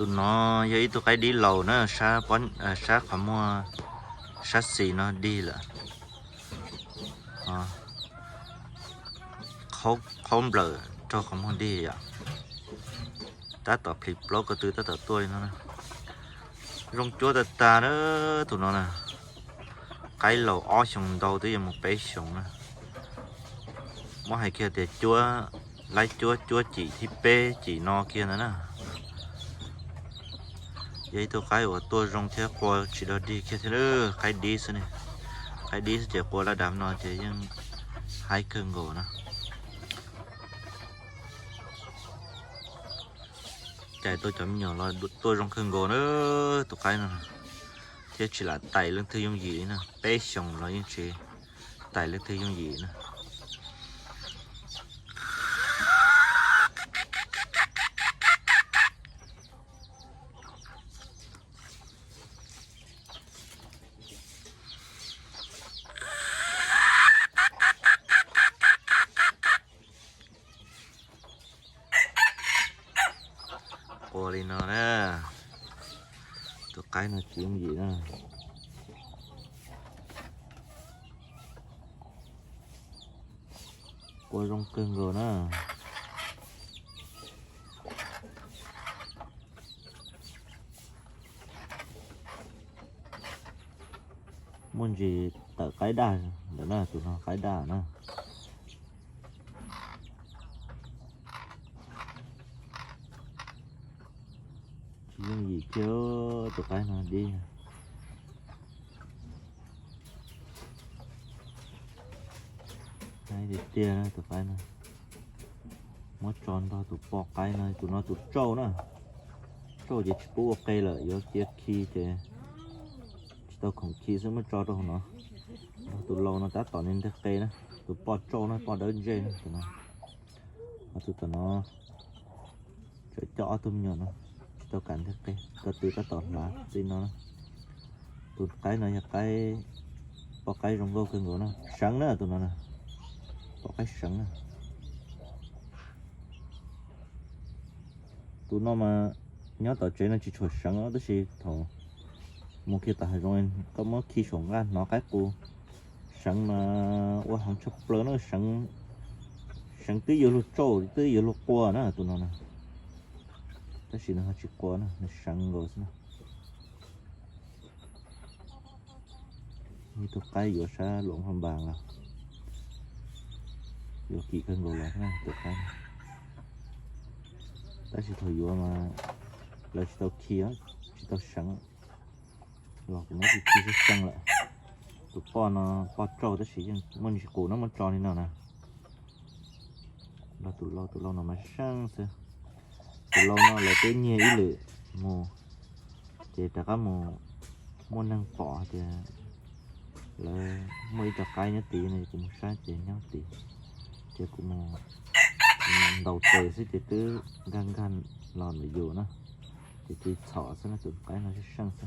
Tus no yog ib tug qaib dib laus na, sab qhov muag, sab xis no dig lawm. Qhaub nplawm raug qhov muag dig yom. Tab tom plhis plaub ko tw tab tom tuaj li no na. Zoo cuab tag tag na tus no na. Qaib laus ob xyoos ntau twb yuav mus peb xyoos na. Muab hais kiag tias cuab, laib cuab cuab cim thib peb cim no kiag ntawd na. Yog ib tug qaib uas tuaj zoo thiab qua tsis dog dig kiag thiab, qaib dib xwb ne. Qaib dib xwb ces qua laj dav no ces yeej haib kawg nkaus na. Cais tau cov me nyuam los tuaj zoo kawg nkaus na tus qaib no, thiab tsis lam tais leej twg yooj yim li na, peb xyoos los yeej tsis tais leej twg yooj yim na. Qua li no na, tus qaib no tsis yooj yim na. Qua zoo kawg nkaus na. Muaj ntsis tawm qaib daj lawm na, tus no qaib daj na. Tsis yooj yim kiag tus qaib no dib. Haib tiag tiag na tus qaib no. Muab tso nrog tus poj qaib no, tus no tus tsauj na. Tsauj ces tsis pub ua qe lawm, yuav cia khi ces tsis tau khoom khi xwb muab tso rau hauv no. Nrog tus laus no tab tom nws nteg qe na, tus poj tsauj na, poj dawb ntsej na tus no. Ho tus tom no tseem coj ob tug me nyuam no, tsis tau kam nteg qe, ko tw tab tom hlav li no na. Tus qaib no yog qaib, poj qaib zoo nkauj kawg nkaus na, seev na tus no na, poj qaib seev na. Tus no mas nyob tom tsev no tsis tshua seev os, tab sis thaum mus khi tom hav zoov koj muab khi saum nqaj hnov qaib qus seev mas ua heev tshaj plaws na, seev twb yuav luag tsauj twb yuav luag qua na tus no na. Tab sis nws ho tsis qua na, nws seev nkaus xwb na. Ib tug qaib yuav sab Luam Phaj Npas los yuav kim kawg nkaus los na tus qaib. Tab sis thaum yuav mas lawv tsis tau khi, tsis tau seev los kuv muab khi khi xwb xeev lawm. Tus poj no poj tsauj tab sis yeej muaj ntsis qus no muab tso li no na. Nrog tus lau, tus lau no mas seev xwb. Tus lau no lawv twb nyiag ib lwm mus, ces rov qab mus muaj neeg pom tias lawv muaj ib co qaib nyob tid no, kuv mus saib ces nyob tid, ces kuv mus ntaus tes xwb ces twb nkag nkag los ntawm yus na, ces cia li txhom xwb na, tus qaib no seev xwb.